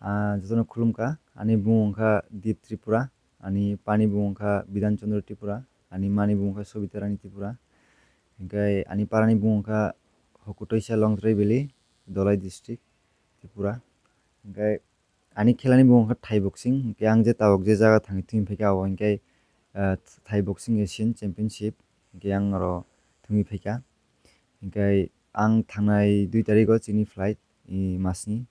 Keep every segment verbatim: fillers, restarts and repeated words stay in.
Ah, jotono khulumkha. Ani bumung wngkha Deep Tripura, ani pani bumung wngkha Bidhan Chandra Tripura, ani mani bumung wngkha Sobita Rani Tripura. Hinkhe ani parani bumung wngkha Hokutoisa Longtrai Valley, Dholai District, Tripura. Hinkhe ani khelani bumung wngkha Thai boxing. Hinkhe ang je tabok je jaga thangwi thwngwi phaikha abo hinkhe, ah, Thai Boxing Asian Championship. Hinkhe ang oro thwngwi phaikha. Hinkhe ang thangnai dui tarikgo chini flight, i masni.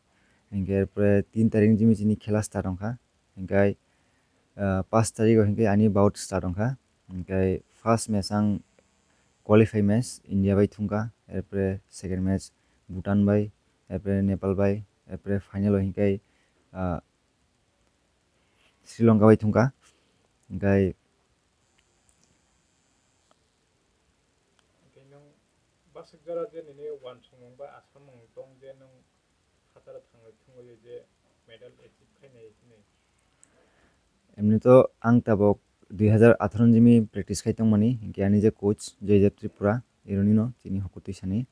Hinkhe erpore tin tarik jimi chini khela start wngkha. Hinkhe, ah, paanch tarikgo hinkhe ani bout start wngkha. Hinkhe first match ang qualify match India bai thungkha, erpore second match Bhutan bai, erpore Nepal bai, erpore final o hinkhe, ah, Sri Lanka bai thungkha. Hinkhe Hinkhe nwng bwswk jora je nini uansukmung ba asamung tong je nwng hataro thangwi thwngwi je medal achieve khainai hinwi? Emni to ang tabok dui hazar atharo jimi practice khai tongmani, hinkhe ani je coach Joydev Tripura, ironino chini Hokutoisani.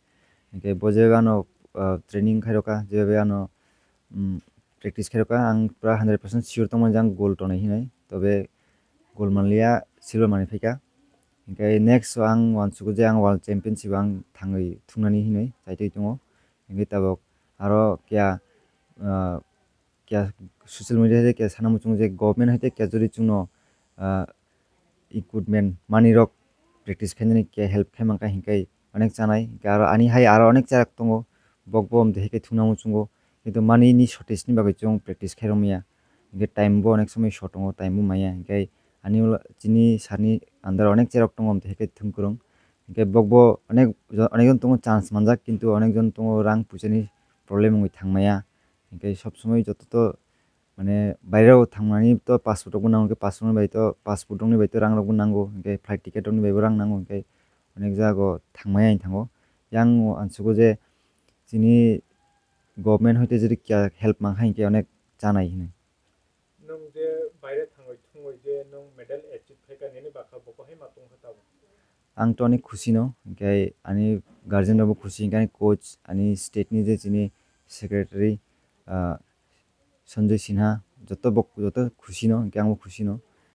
Hinkhe bo je ano, ah, training khairokha, je ano, um, practice khairokha, ang pura hundred percent sure tongmani je ang gold tongnai hinwi. Tobe gold manliya, silver manwi phaikha. Hinkhe next o ang uansugo je ang World Championship o ang thangwi thungnani hinwi chaitwi tongo. Hinkhe tabok aro kya, ah, kya social media hai kya sana muchungo je government hai kya jodi chwngno, ah, equipment manwi rok practice khainani kya help khai mankha hinkhe onek chanai. Hinkhe aro ani hai aro onek charak tongo, bokbo omtwi hai khe thungna muchungo. Kintu manwi ni shortage ni bagwi chwng practice khairok maya. Hinkhe time bo onek somoi short tongo, time bo maya. Hinkhe ani ulo chini sir ni under onek charak tongo, omtwi hai khe thung kwrwng. Hinkhe bokbo onek jo-, onek jon tongo chance manjak, kintu onek jon tongo rang puisa ni problem wngwi thang maya. Hinkhe sob somoi joto to mane baire o thangmani to passport rok bo nango, hinkhe passport ni bai to, passport rok ni bai to rang rok bo nango, hinkhe flight ticket rok ni bai bo rang nango, hinkhe onek jaga o thang maya hinwi thango. Yang uansugo je chini government hoite jodi kya help mankha hinkhe onek chanai hinwi. Nwng je baire thangwi thwngwi je nwng medal achieve khaikha nini bakha bo kwbangma tongkha tabuk. Ang to onek khusi no, hinkhe ani guardian rok bo khusi, hinkhe ani coach, ani state ni je chini secretary, ah, Sanjay Sinha, joto bo, joto khusi no, hinkhe ang bo khusi no.